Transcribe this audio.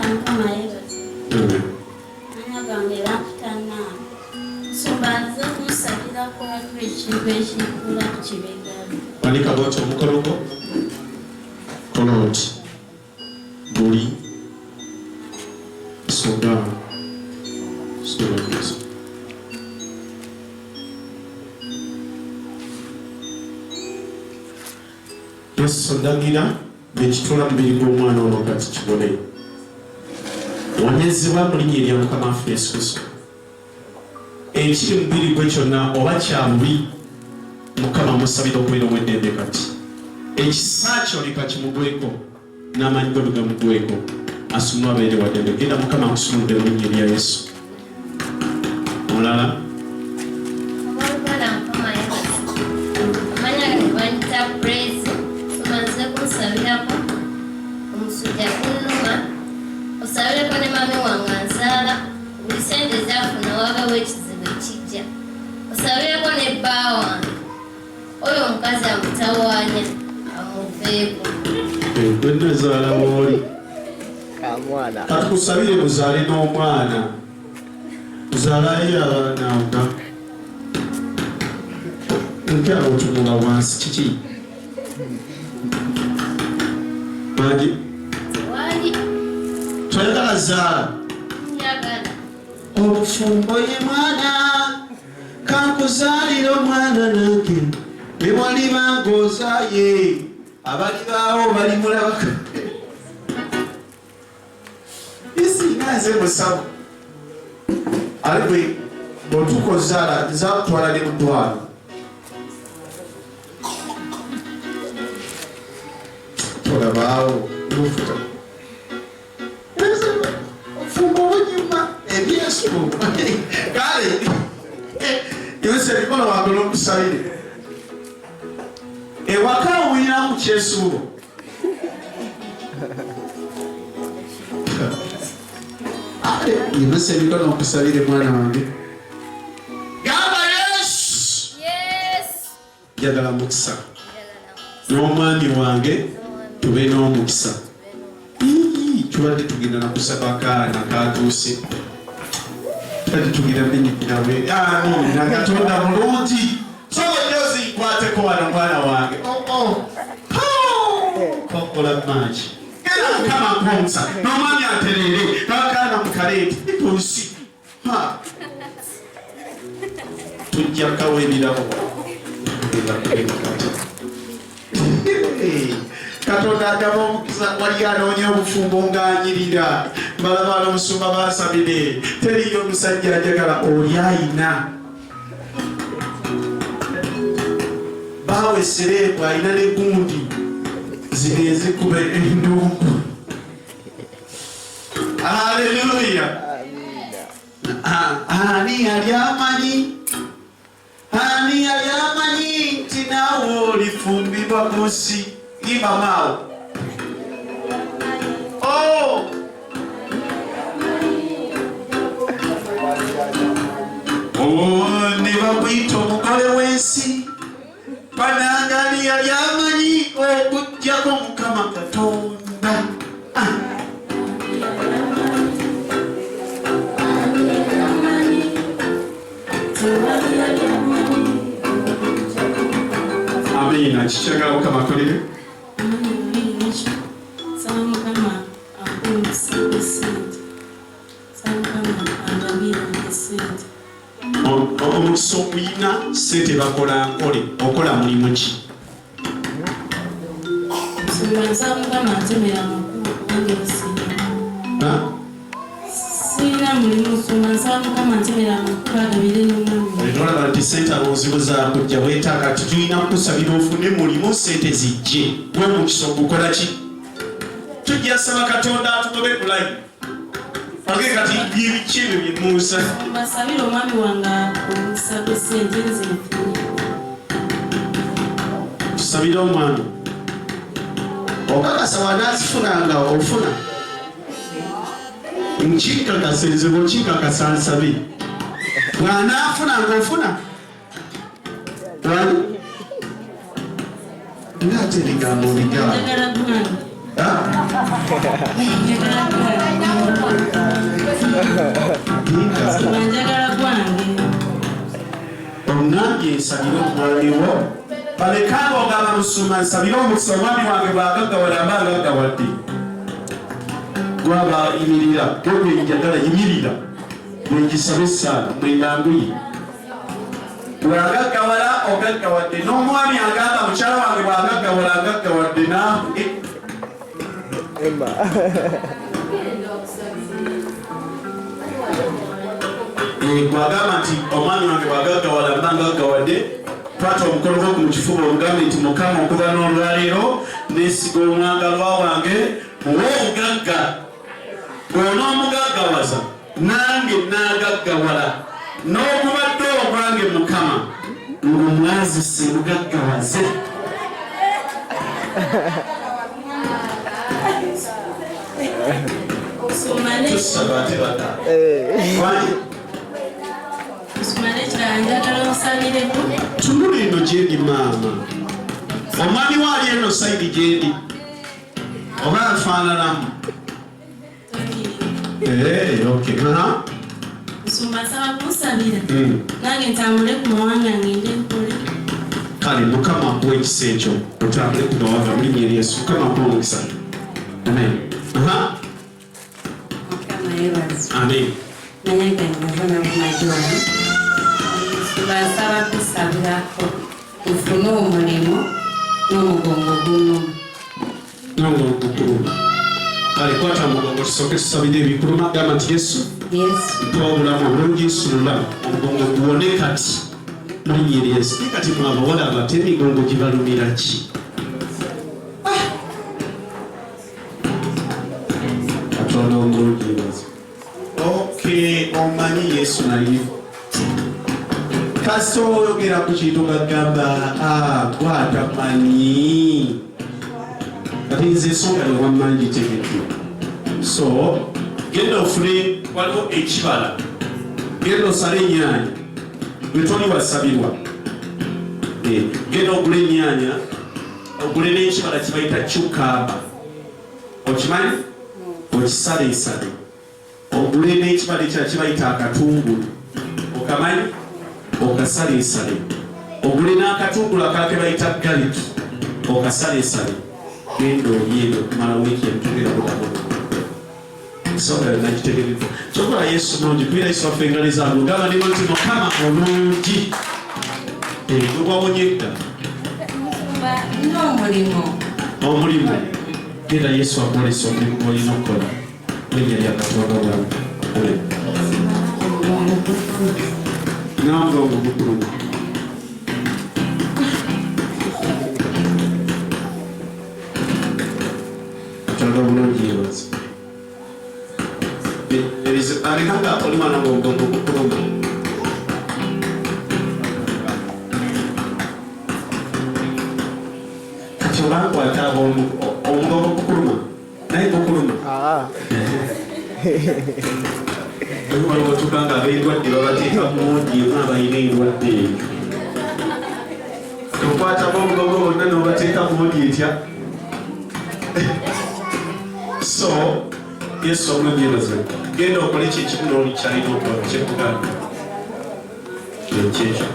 Mukama yeebazibwe. Amannya gange bampita Naama. Musumba nze kunsabirako waliwo ekintu ekintuula ku kibegabega. Wanika bwoti omukono gwo kola oti buli songa sola Yesu ndagira nekituula mubiri gw'omwana ono kati kibone wonyezebwa mu linnya erya mukama waffe Yesu Kristo ekiri mubiri gwe kyonna oba kya bubi mukama musabira okubeera ow'eddembe kati ekisa kyo leka kimugweko n'amaanyi go bigamugweko asumulwe abeere waddembe genda mukama akusumuludde mu linnya erya Yesu Mulala. Abooluganda Mukama yeebazibwe. Amannya gange bampita Praise. Nsoma nze kunsabirako. Omusujja gunnuma. Osabireko ne mami wange anzaala. Buli ssente z'afuna wabawo ekizibu ekijja. Osabireko ne bba wange. Oyo omukazi amutawaanya amuveeko. Gwe nazaala wooli. Katukusabire muzaale n'omwana. Zaalayo abaana nga mukyala otunula wansi kiki? Mangi? Toyagala zaala? Obufumbo ye mwana kankuzaalira omwana nange ne bwaliba ng'ozaaye abalibaawo balimulabako isinga nze musawo ale gwe bwotuuka ozaala nzakutwala ne muddwalo tolabaawo nofuta Fumbo obunyuma ebyesulo kale yose emikono wange n'okusabire ewaka owuliramu kyesuubo yose emikono okusabire mwana wange gamba yesu njagala mukisa n'omwami wange tube n'omukisa tubadde tugenda nakusaba kaana katuuse tubadde tugenda binyikirawe amiina katonda mulungi sobo nyozi nkwateko wano mwana wange oh, oh. kokola maaki era mukama nkonsa n'omwami atereere n'akaana mukaleeti ikunsi tujja kawa ebirabo katonda agaba omukisa wali anoonya obufumbo ng'anyirira mbalaba omusumba baasabire teriyo omusajja ajagala oli ayina baawe sereebu alina ne gundi zino ezikuba endungu Haleluya. Ani yali amanyi? Ani yali amanyi nti naawe olifumbibwa ku nsi? Yimba maawo. Oh! Oh, ne bakuyita omugole w'ensi. Banange ani yali amanyi okujjako Mukama Katonda? Ah. Amiina. Kikyagala Mukama akolere. Omukisa oguyina sente bakola nkole okola mulimu ki? Olaba nti sente obuzibu zakujja wetaaga ti tulina kukusabira ofune mulimu sente zijje gwe omukisa ogukola ki? Tujja saba Katonda atugobe ku layini. Age kati biki ebyo bye musa? Basabire omwami wange omukisa gw'essente nze nfune. Tusabire omwami. Okakasa wanaazifuna nga ofuna. Nkikakasa nze bw'okikakasa nsabe. Bw'anaafuna ng'ofuna. Wani? Ng'ate ebigambo bigambo. Njagala gwange. Oŋŋambye nsabire omwami wo. Balekanga ogamba musumba nsabire omukisa omwami wange bw'agaggawala mba agaggawadde. Gwaba yimirira, gwe gwe njagala yimirira. Gwe ngisabe essaala, mwe nganguye. Bw'agaggawala ogaggawadde n'omwami agamba mukyala wange bw'agaggawala agaggawadde naawe. Bw'agamba nti omwami wange bw'agaggawala mba ngaggawadde, kwata omukono gwo mu kifuba omugambe nti Mukama okuva n'olwaleero neesiga omwagalwa wange muwe obugagga. Bw'onoomugaggawaza nange naagaggawala n'ogubadde ogwange Mukama ngumwazise mugaggawaze. Tusaba ate bata. Wangi? Tunula eno gyendi maama. Omwami wo ali eno sayidi gyendi. Oba nfaananamu? Okay. Musumba nsaba kunsabira nange ntambule ku mawanga ngende nkole. Kale Mukama akuwa ekisa ekyo otambule ku mawanga mu linnya erya Yesu. Mukama akuwa omukisa. Amen. Mukama yeebazibwe. Amen. Manya gange Navona Bumajooni. Musumba nsaba kusabirako nfune omulimu n'omugongo guno. N'omugongo gukuluma. Kale kwata omugongo tusooke tusabire ebikuluma. Gamba nti Yesu, Yesu, mpa obulamu obulungi, nsumulula omugongo guwone kati mu linnya erya Yesu. Naye kati mwe abawala abato emigongo gibalumira ki? Katonda omulungi yeebazibwe. Okay, omanyi Yesu naye kasita oyogera ku kintu ng'agamba gwatamanyi. Kati nze ensonga yo wamma ngitegedde. So genda ofune waliwo ekibala, genda osale ennyaanya gwe toli wasabirwa. Genda ogule ennyaanya ogule n'ekibala kibayita cucumber, okimanyi? Okisaleesale ogule n'ekibala ekirala kibayita akatungulu, okamanyi? Okasaleesale ogule n'akatungulu akalala ke bayita garlic, okasaleesale. Genda olye okumala wiiki emutugera bulamu. Ensonga yonna gitegereddwa. Kyokola Yesu mulungi, kubira Yesu waffe engalo ezange ogamba ne nti Mukama omulungi. Gwe gwawonye edda. N'omulimu. Omulimu. Genda Yesu akwolesa omulimu gw'olina okukola. Linnya lya Katonda obulamu. Amen. N'omugongo gukuluma. Katonda obulungi yeebazibwe. Aleka nga oli mwana ng'omugongo gukuluma. Kati obankwata omugongo gukuluma naye gukuluma. Waliwo otuuka nga ab'endwadde babateeka mungi emu abalina endwadde eyo. Okwatako omugongo bonna n'obateeka mungi etya? So Yesu omulungi yeebazibwe. Genda okole kyekimu n'oli kyalina okukola kyekugamba. Ekyekyo.